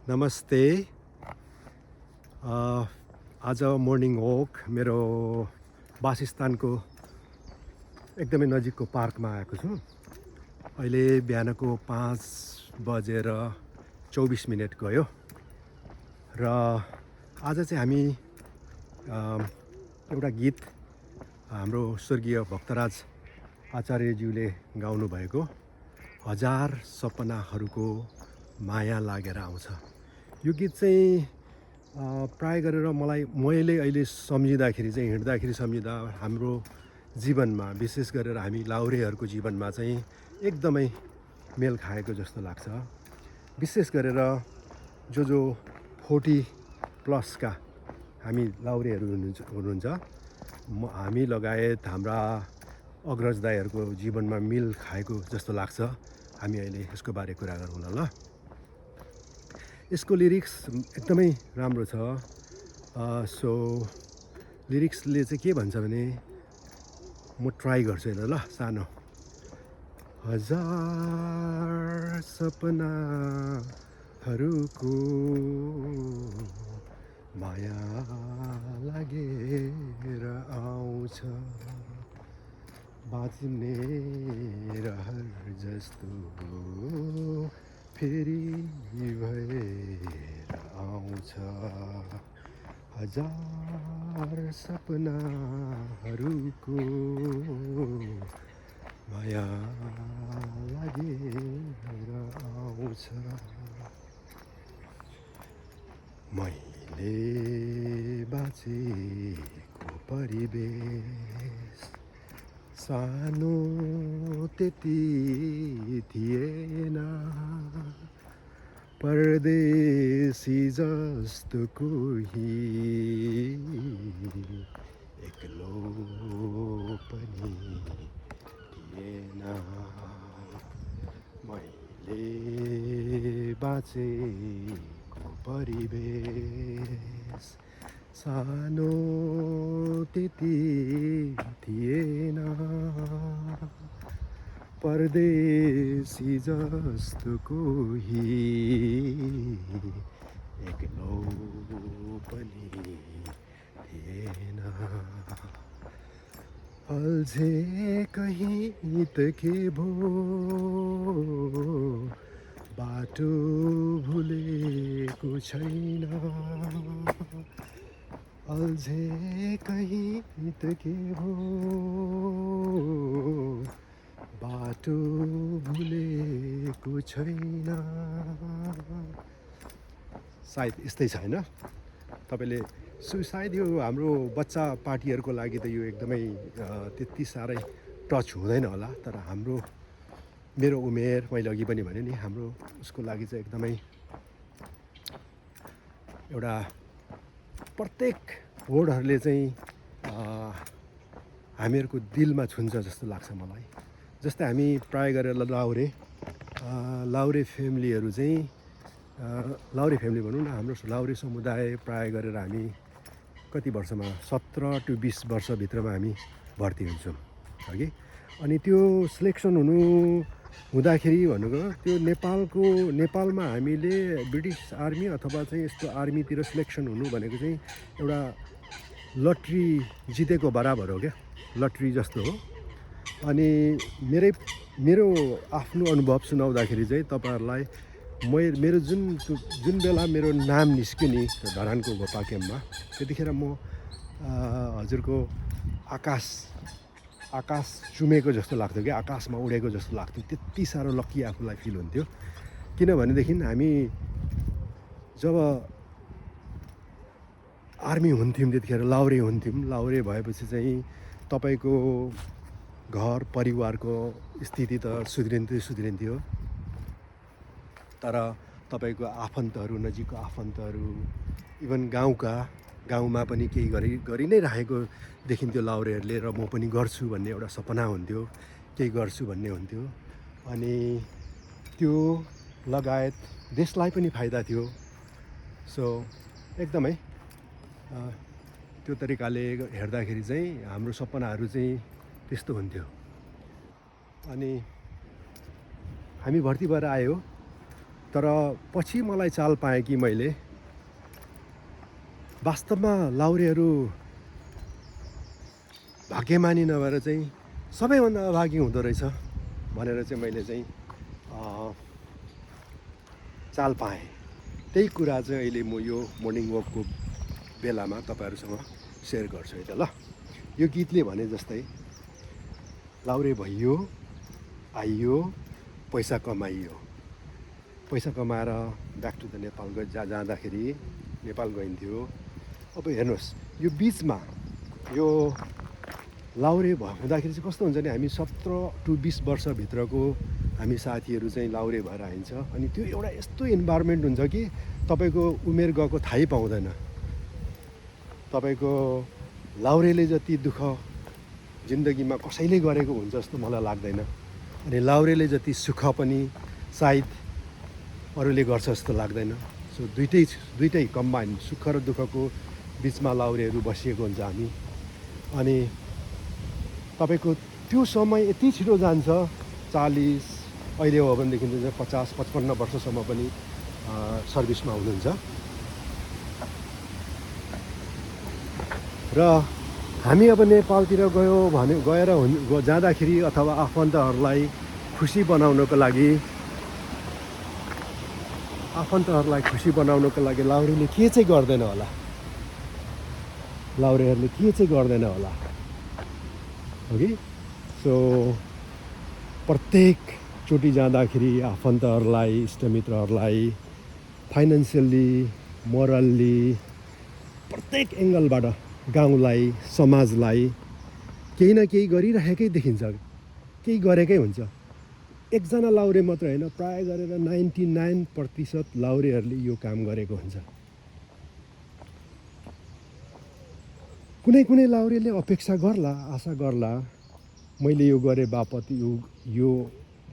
नमस्ते। आज morning walk मेरो वासस्थानको एकदमै नजिकको पार्कमा आएको छु। अहिले बिहानको 5:24 गयो र आज चाहिँ हामी एउटा गीत हाम्रो स्वर्गीय भक्तराज आचार्यज्यूले गाउनुभएको हजार सपनाहरूको माया लागेर आउँछ। यो गीत चाहिँ प्राय गरेर मैले अहिले सम्झिँदाखेरि चाहिँ हिँड्दाखेरि सम्झिँदा हाम्रो जीवनमा विशेष गरेर हामी लाहुरेहरूको जीवनमा चाहिँ एकदमै मेल खाएको जस्तो लाग्छ। विशेष गरेर जो 40+ हामी लाहुरेहरू हुनुहुन्छ, हामी लगायत हाम्रा अग्रज दाइहरूको जीवनमा मेल खाएको जस्तो लाग्छ। हामी अहिले यसको बारे कुरा गरौँला ल। यसको लिरिक्स एकदमै राम्रो छ। सो लिरिक्सले चाहिँ के भन्छ भने म ट्राई गर्छु हेर्नु ल। सानो हजार सपनाहरूको माया लागेर आउँछ, बाँच्ने रहर जस्तो फेरि भएर आउँछ। हजार सपनाहरूको माया लागेर आउँछ। मैले बाँचेको परिवेश सानो त्यति थिएन, परदेशी जस्तो कोही एक्लो पनि थिएन। मैले बाँचेको परिवेश सानो त्यति थिएन, परदेशी जस्तो कोही एक्लो पनि थिएन। अल्झे कहीँ त के भो, बाटो भुलेको छैन। अल्झे कहीँ त के भो, बाटो भुलेको छैन। सायद यस्तै छ होइन? तपाईँले सायद यो हाम्रो बच्चा पार्टीहरूको लागि त यो एकदमै त्यति साह्रै टच हुँदैन होला, तर मेरो उमेर, मैले अघि पनि भने नि, हाम्रो उसको लागि चाहिँ एकदमै एउटा प्रत्येक वर्डहरूले चाहिँ हामीहरूको दिलमा छुन्छ जस्तो लाग्छ मलाई। जस्तै हामी प्राय गरेर लाहुरे फ्यामिलीहरू चाहिँ लाहुरे फ्यामिली भनौँ न, हाम्रो लाहुरे समुदाय प्राय गरेर हामी कति वर्षमा 17 to 20 वर्षभित्रमा हामी भर्ती हुन्छौँ हगि। अनि त्यो सिलेक्सन हुँदाखेरि भनेको त्यो नेपालमा हामीले ब्रिटिस आर्मी अथवा चाहिँ यस्तो आर्मीतिर सिलेक्सन हुनु भनेको चाहिँ एउटा लट्री जितेको बराबर हो क्या, लट्री जस्तो हो। अनि मेरो आफ्नो अनुभव सुनाउँदाखेरि चाहिँ तपाईँहरूलाई मेरो जुन बेला मेरो नाम निस्क्यो नि धरानको गोपाल क्याम्पमा, त्यतिखेर म हजुरको आकाश चुमेको जस्तो लाग्थ्यो क्या, आकाशमा उडेको जस्तो लाग्थ्यो। त्यति साह्रो लक्की आफूलाई फिल हुन्थ्यो। किनभनेदेखि हामी जब आर्मी हुन्थ्यौँ त्यतिखेर लाहुरे हुन्थ्यौँ। लाहुरे भएपछि चाहिँ तपाईँको घर परिवारको स्थिति त सुध्रिन्थ्यो, तर तपाईँको आफन्तहरू, नजिकको आफन्तहरू, इभन गाउँमा पनि केही गरि नै राखेको देखिन्थ्यो लाहुरेहरूले, र म पनि गर्छु भन्ने एउटा सपना हुन्थ्यो, केही गर्छु भन्ने हुन्थ्यो। अनि त्यो लगायत देशलाई पनि फाइदा थियो। सो एकदमै त्यो तरिकाले हेर्दाखेरि चाहिँ हाम्रो सपनाहरू चाहिँ त्यस्तो हुन्थ्यो। अनि हामी भर्ती भएर आयो तर पछि मलाई चाल पाएँ कि मैले वास्तवमा लाउरेहरू भाग्यमानी नभएर चाहिँ सबैभन्दा अभागी हुँदो रहेछ भनेर चाहिँ मैले चाहिँ चाल पाएँ। त्यही कुरा चाहिँ अहिले म यो मर्निङ वकको बेलामा तपाईँहरूसँग सेयर गर्छु है त। ल, यो गीतले भने जस्तै लाउरे भइयो आइयो पैसा कमाइयो, पैसा कमाएर ब्याक टु द नेपाल जाँदाखेरि नेपाल गइन्थ्यो। अब हेर्नुहोस् यो बिचमा यो लाउरे हुँदाखेरि चाहिँ कस्तो हुन्छ नि, हामी 17 to 20 वर्षभित्रको हामी साथीहरू चाहिँ लाउरे भएर आइन्छ। अनि त्यो एउटा यस्तो इन्भाइरोमेन्ट हुन्छ कि तपाईँको उमेर गएको थाहै पाउँदैन। तपाईँको लाउरेले जति दुःख जिन्दगीमा कसैले गरेको हुन्छ जस्तो मलाई लाग्दैन, अनि लाउरेले जति सुख पनि सायद अरूले गर्छ जस्तो लाग्दैन। सो दुइटै कम्बाइन, सुख र दुःखको बिचमा लाउरेहरू बसिएको हुन्छ हामी। अनि तपाईँको त्यो समय यति छिटो जान्छ, 40 अहिले हो भनेदेखि चाहिँ 50-55 वर्षसम्म पनि सर्भिसमा हुनुहुन्छ। र हामी अब नेपालतिर गएर जाँदाखेरि अथवा आफन्तहरूलाई खुसी बनाउनको लागि लाउरेले के चाहिँ गर्दैन होला, लाउरेहरूले के चाहिँ गर्दैन होला हो कि। सो प्रत्येकचोटि जाँदाखेरि आफन्तहरूलाई, इष्टमित्रहरूलाई फाइनेन्सियल्ली, मोरल्ली, प्रत्येक एङ्गलबाट गाउँलाई, समाजलाई केही न केही गरिरहेकै देखिन्छ, केही गरेकै हुन्छ। एकजना लाउरे मात्र होइन, प्राय गरेर 99% लाउरेहरूले यो काम गरेको हुन्छ। कुनै लाउरेले अपेक्षा गर्ला, आशा गर्ला मैले यो गरे बापत यो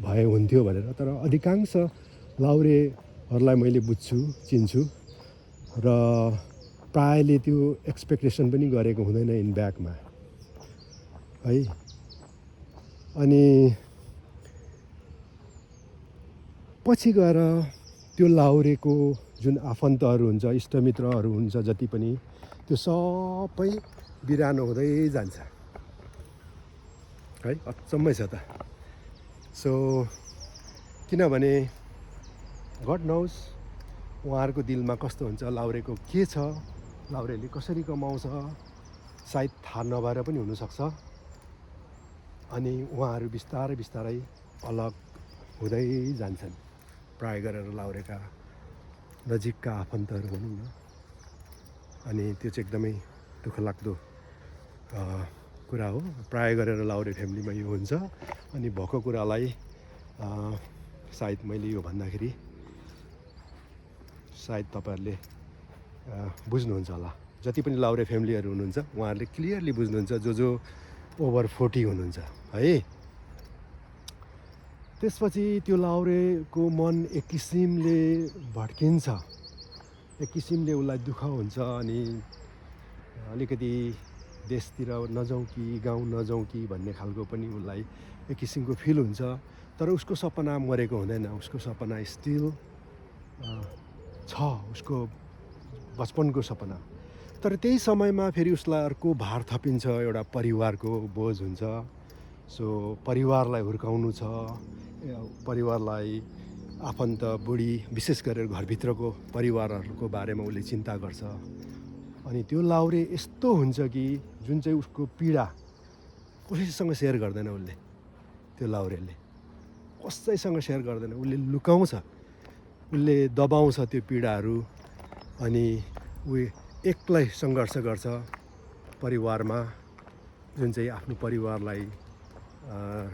भए हुन्थ्यो भनेर, तर अधिकांश लाउरेहरूलाई मैले बुझ्छु, चिन्छु र प्रायले त्यो एक्सपेक्टेसन पनि गरेको हुँदैन इन ब्याकमा है। अनि पछि गएर त्यो लाउरेको जुन आफन्तहरू हुन्छ, इष्टमित्रहरू हुन्छ, जति पनि त्यो सबै बिरानो हुँदै जान्छ है। अचम्मै छ त। सो किनभने गड नोज उहाँहरूको दिलमा कस्तो हुन्छ, लाउरेको के छ, लाउरेले कसरी कमाउँछ, सायद थाहा नभएर पनि हुनसक्छ। अनि उहाँहरू बिस्तारै अलग हुँदै जान्छन्, प्राय गरेर लाउरेका नजिकका आफन्तहरू भनौँ न। अनि त्यो चाहिँ एकदमै दुःखलाग्दो कुरा हो। प्राय गरेर लाउरे फ्यामिलीमा यो हुन्छ। अनि भएको कुरालाई सायद मैले यो भन्दाखेरि सायद तपाईँहरूले बुझ्नुहुन्छ होला। जति पनि लाउरे फ्यामिलीहरू हुनुहुन्छ उहाँहरूले क्लियरली बुझ्नुहुन्छ, जो ओभर 40 हुनुहुन्छ है। त्यसपछि त्यो लाउरेको मन एक किसिमले भड्किन्छ, एक किसिमले उसलाई दुःख हुन्छ। अनि अलिकति देशतिर नजाउँ कि गाउँ नजाउँ कि भन्ने खालको पनि उसलाई एक किसिमको फिल हुन्छ। तर उसको सपना मरेको हुँदैन, उसको सपना स्टिल छ, उसको बचपनको सपना। तर त्यही समयमा फेरि उसलाई अर्को भार थपिन्छ, एउटा परिवारको बोझ हुन्छ। सो परिवारलाई हुर्काउनु छ, परिवारलाई, आफन्त, बुढी, विशेष गरेर घरभित्रको परिवारहरूको बारेमा उसले चिन्ता गर्छ। अनि त्यो लाउरे यस्तो हुन्छ कि जुन चाहिँ उसको पीडा कसैसँग सेयर गर्दैन उसले, त्यो लाउरेले कसैसँग सेयर गर्दैन, उसले लुकाउँछ, उसले दबाउँछ त्यो पीडाहरू। अनि ऊ एक्लै सङ्घर्ष गर्छ परिवारमा, जुन चाहिँ आफ्नो परिवारलाई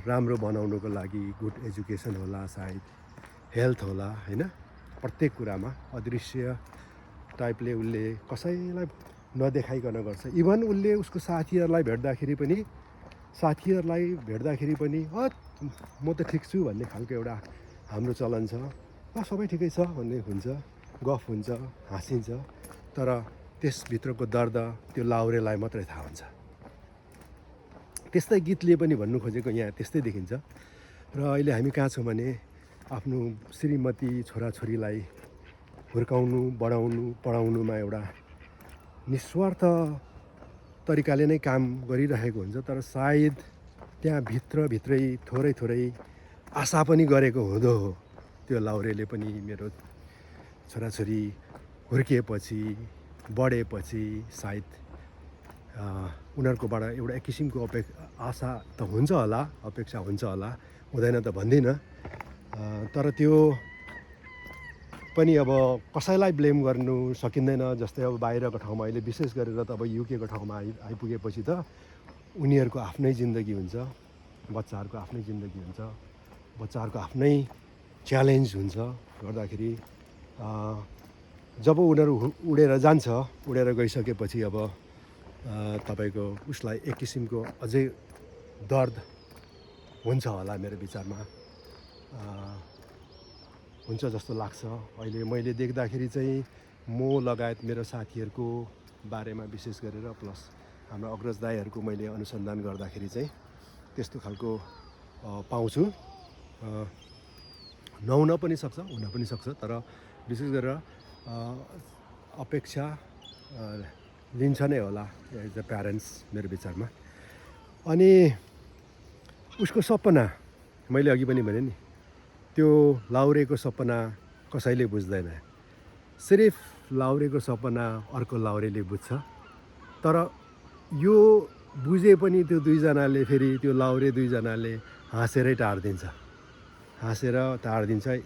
राम्रो बनाउनुको लागि, गुड एजुकेसन होला, सायद हेल्थ होला होइन, प्रत्येक कुरामा अदृश्य टाइपले उसले कसैलाई नदेखाइकन गर्छ। इभन उसले उसको साथीहरूलाई भेट्दाखेरि पनि म त ठिक छु भन्ने खालको एउटा हाम्रो चलन छ। सबै ठिकै छ भन्ने हुन्छ, गफ हुन्छ, हाँसिन्छ। तर त्यसभित्रको दर्द त्यो लाउरेलाई मात्रै थाहा हुन्छ। त्यस्तै गीतले पनि भन्नु खोजेको यहाँ त्यस्तै देखिन्छ। र अहिले हामी कहाँ छौँ भने आफ्नो श्रीमती छोराछोरीलाई हुर्काउनु, बढाउनु, पढाउनुमा एउटा निस्वार्थ तरिकाले नै काम गरिरहेको हुन्छ। तर सायद त्यहाँ भित्रै थोरै आशा पनि गरेको हुँदो हो। त्यो लाउरेले पनि मेरो छोराछोरी हुर्किएपछि, बढेपछि सायद उनीहरूकोबाट एउटा एक किसिमको आशा त हुन्छ होला, अपेक्षा हुन्छ होला, हुँदैन त भन्दिनँ। तर त्यो पनि अब कसैलाई ब्लेम गर्नु सकिँदैन। जस्तै अब बाहिरको ठाउँमा अहिले विशेष गरेर त अब युकेको ठाउँमा आइपुगेपछि त उनीहरूको आफ्नै जिन्दगी हुन्छ, बच्चाहरूको आफ्नै जिन्दगी हुन्छ, बच्चाहरूको आफ्नै च्यालेन्ज हुन्छ। गर्दाखेरि जब उनीहरू उडेर जान्छ, उडेर गइसकेपछि अब तपाईँको उसलाई एक किसिमको अझै दर्द हुन्छ होला मेरो विचारमा, हुन्छ जस्तो लाग्छ। अहिले मैले देख्दाखेरि चाहिँ म लगायत मेरो साथीहरूको बारेमा विशेष गरेर प्लस हाम्रो अग्रज दाइहरूको मैले अनुसन्धान गर्दाखेरि चाहिँ त्यस्तो खालको पाउँछु। नहुन पनि सक्छ, हुन पनि सक्छ, तर विशेष गरेर अपेक्षा लिन्छ नै होला एज अ प्यारेन्ट्स मेरो विचारमा। अनि उसको सपना मैले अघि पनि भने नि, त्यो लाउरेको सपना कसैले बुझ्दैन। सिर्फ लाउरेको सपना अर्को लाउरेले बुझ्छ। तर यो बुझे पनि त्यो दुईजनाले फेरि त्यो लाउरे दुईजनाले हाँसेरै टार्दिन्छ।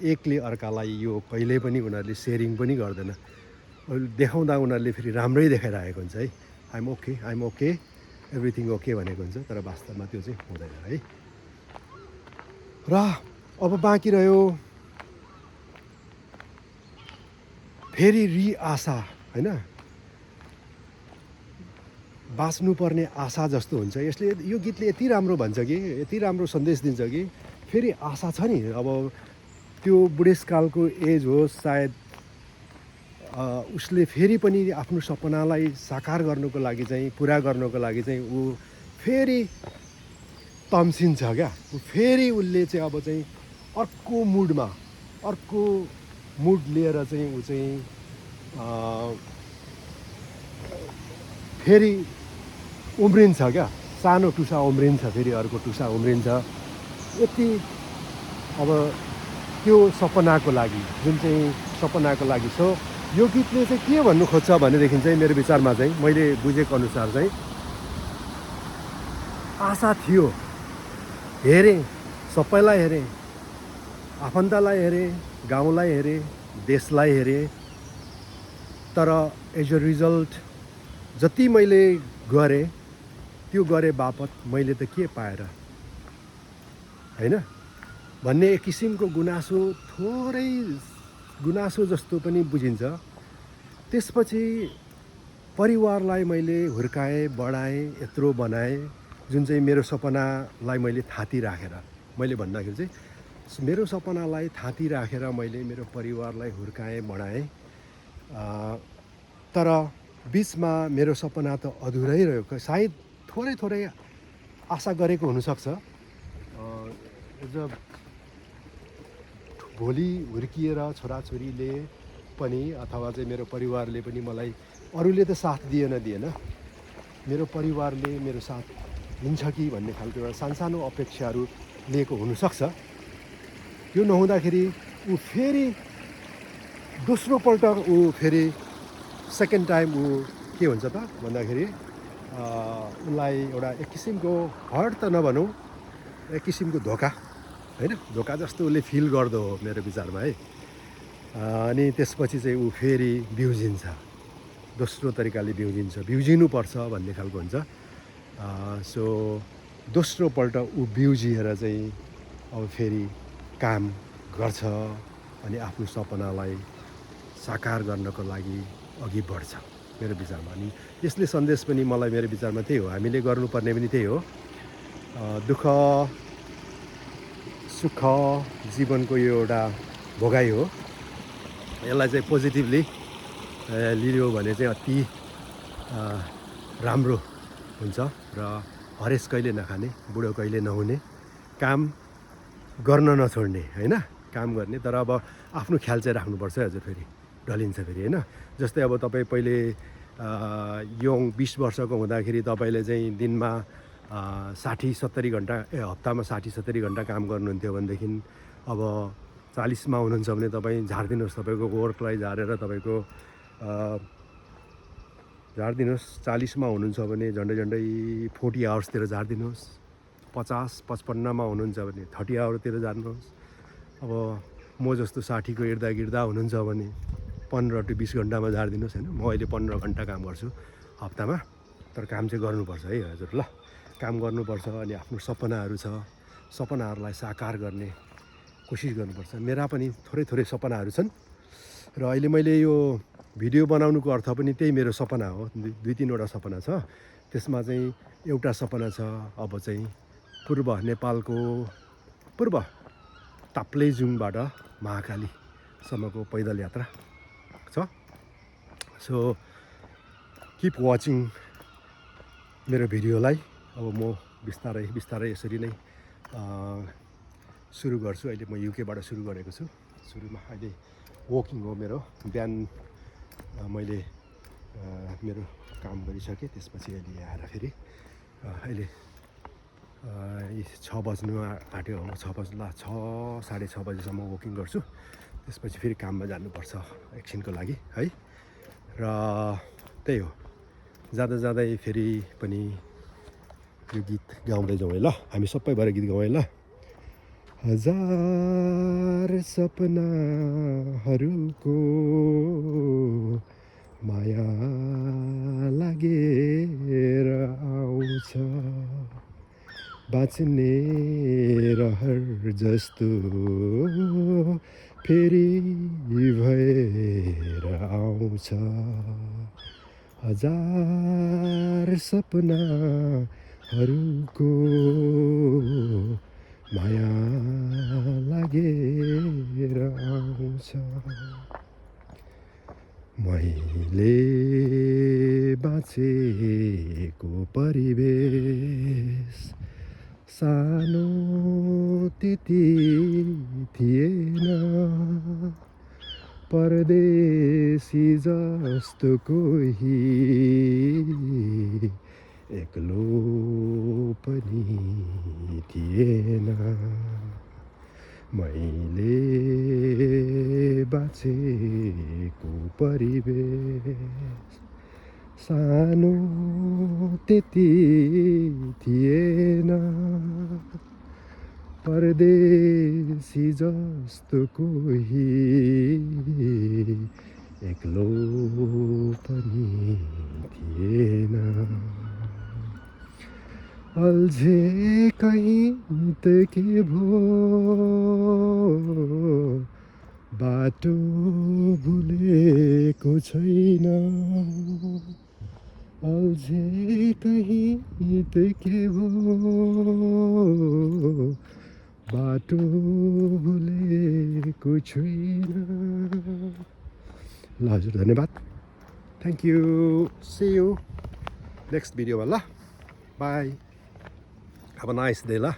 एकले अर्कालाई यो कहिले पनि उनीहरूले सेयरिङ पनि गर्दैन। देखाउँदा उनीहरूले फेरि राम्रै देखाइरहेको हुन्छ है, आइएम ओके एभ्रिथिङ ओके भनेको हुन्छ, तर वास्तवमा त्यो चाहिँ हुँदैन है। र अब बाँकी रह्यो फेरि आशा, होइन, बाँच्नुपर्ने आशा जस्तो हुन्छ। यसले यो गीतले यति राम्रो भन्छ कि, यति राम्रो सन्देश दिन्छ कि फेरि आशा छ नि। अब त्यो बुढेसकालको एज होस् सायद, उसले फेरि पनि आफ्नो सपनालाई साकार गर्नुको लागि चाहिँ, पुरा गर्नुको लागि चाहिँ ऊ फेरि तम्सिन्छ क्या। फेरि उसले चाहिँ अब चाहिँ अर्को मुड लिएर चाहिँ ऊ चाहिँ फेरि उम्रिन्छ क्या। सानो टुसा उम्रिन्छ, फेरि अर्को टुसा उम्रिन्छ। यति अब त्यो सपनाको लागि, जुन चाहिँ सपनाको लागि। सो यो गीतले चाहिँ के भन्नु खोज्छ भनेदेखि चाहिँ मेरो विचारमा चाहिँ, मैले बुझेको अनुसार चाहिँ आशा थियो, हेरेँ, सबैलाई हेरेँ, आफन्तलाई हेरेँ, गाउँलाई हेरेँ, देशलाई हेरेँ, तर एज अ रिजल्ट जति मैले गरेँ त्यो गरे बापत मैले त के पाएर, होइन भन्ने एक किसिमको गुनासो, थोरै गुनासो जस्तो पनि बुझिन्छ। त्यसपछि परिवारलाई मैले हुर्काएँ, बढाएँ, यत्रो बनाएँ, जुन चाहिँ मेरो सपनालाई मैले थाती राखेर, मैले भन्दाखेरि चाहिँ मेरो सपनालाई थाती राखेर मैले मेरो परिवारलाई हुर्काएँ, बढाएँ। तर बिचमा मेरो सपना त अधुरै रह्यो। सायद थोरै आशा गरेको हुनसक्छ। भोलि हुर्किएर छोराछोरीले पनि अथवा चाहिँ मेरो परिवारले पनि मलाई, अरूले त साथ दिएन, मेरो परिवारले मेरो साथ दिन्छ कि भन्ने खालको एउटा सानसानो अपेक्षाहरू लिएको हुनसक्छ। त्यो नहुँदाखेरि ऊ फेरि दोस्रोपल्ट फेरि सेकेन्ड टाइम के हुन्छ त भन्दाखेरि उसलाई एउटा एक किसिमको हर्ट त नभनौँ, एक किसिमको धोका, होइन, धोका जस्तो उसले फिल गर्दो हो मेरो विचारमा है। अनि त्यसपछि चाहिँ ऊ फेरि बिउजिन्छ, दोस्रो तरिकाले बिउजिनुपर्छ भन्ने खालको हुन्छ। सो दोस्रोपल्ट ऊ बिउजिएर चाहिँ अब फेरि काम गर्छ अनि आफ्नो सपनालाई साकार गर्नको लागि अघि बढ्छ मेरो विचारमा। अनि यसले सन्देश पनि मलाई मेरो विचारमा त्यही हो, हामीले गर्नुपर्ने पनि त्यही हो। दुःख सुख जीवनको यो एउटा भोगाइ हो। यसलाई चाहिँ पोजिटिभली लियो भने चाहिँ अति राम्रो हुन्छ। र हरेस कहिले नखाने, बुढो कहिले नहुने, काम गर्न नछोड्ने, होइन, काम गर्ने, तर अब आफ्नो ख्याल चाहिँ राख्नुपर्छ हजुर, फेरि ढलिन्छ फेरि होइन। जस्तै अब तपाईँ पहिले यङ 20 वर्षको हुँदाखेरि तपाईँले चाहिँ दिनमा 60-70 घन्टा हप्तामा 60-70 घन्टा काम गर्नुहुन्थ्यो भनेदेखि अब 40मा हुनुहुन्छ भने तपाईँ झारिदिनुहोस्, तपाईँको वर्कलाई झारेर तपाईँको झारिदिनुहोस्। 40मा हुनुहुन्छ भने झन्डै 40 आवर्सतिर झारिदिनुहोस्। 50-55मा हुनुहुन्छ भने 30 आवर्सतिर झार्नुहोस्। अब म जस्तो 60को इर्दा हुनुहुन्छ भने 15 to 20 घन्टामा झारिदिनुहोस् होइन। म अहिले 15 घन्टा काम गर्छु हप्तामा, तर काम चाहिँ गर्नुपर्छ है हजुर ल। काम गर्नुपर्छ अनि आफ्नो सपनाहरू छ, सपनाहरूलाई साकार गर्ने कोसिस गर्नुपर्छ। मेरा पनि थोरै सपनाहरू छन् र अहिले मैले यो भिडियो बनाउनुको अर्थ पनि त्यही मेरो सपना हो। 2-3वटा सपना छ, त्यसमा चाहिँ एउटा सपना छ अब चाहिँ नेपालको पूर्व ताप्लेजुङबाट महाकालीसम्मको पैदल यात्रा छ। सो किप वाचिङ मेरो भिडियोलाई। अब म बिस्तारै यसरी नै सुरु गर्छु। अहिले म युकेबाट सुरु गरेको छु। सुरुमा अहिले वकिङ हो मेरो। बिहान मैले मेरो काम गरिसकेँ, त्यसपछि अहिले आएर फेरि अहिले 6 बज्नु आँट्यो, 6-6:30 बजीसम्म वकिङ गर्छु। त्यसपछि फेरि काममा जानुपर्छ एकछिनको लागि है। र त्यही हो, जाँदै फेरि पनि यो गीत गाउँदै जाउँ है ल, हामी सबै भएर गीत गाउँ है ल। हजार सपनाहरूको माया लागेर आउँछ, बाँच्ने रहर जस्तो फेरि भएर आउँछ। हजार सपनाहरूको माया लागेर आउँछ। मैले बाँचेको परिवेश सानो त्यति थिएन, परदेशी जस्तो कोही एक्लो पनि थिएन। मैले बाँचेको परिवेश सानो त्यति थिएन, परदेशी जस्तो कोही एक्लो पनि थिएन। अल्झे कहीँ त के भो, बाटो भुलेको छैन। अल्झे कहीँ त के भो, बाटो भुलेको छैन। ल हजुर, धन्यवाद, thank you, see you next भिडियोमा ल, bye, have a nice day ल।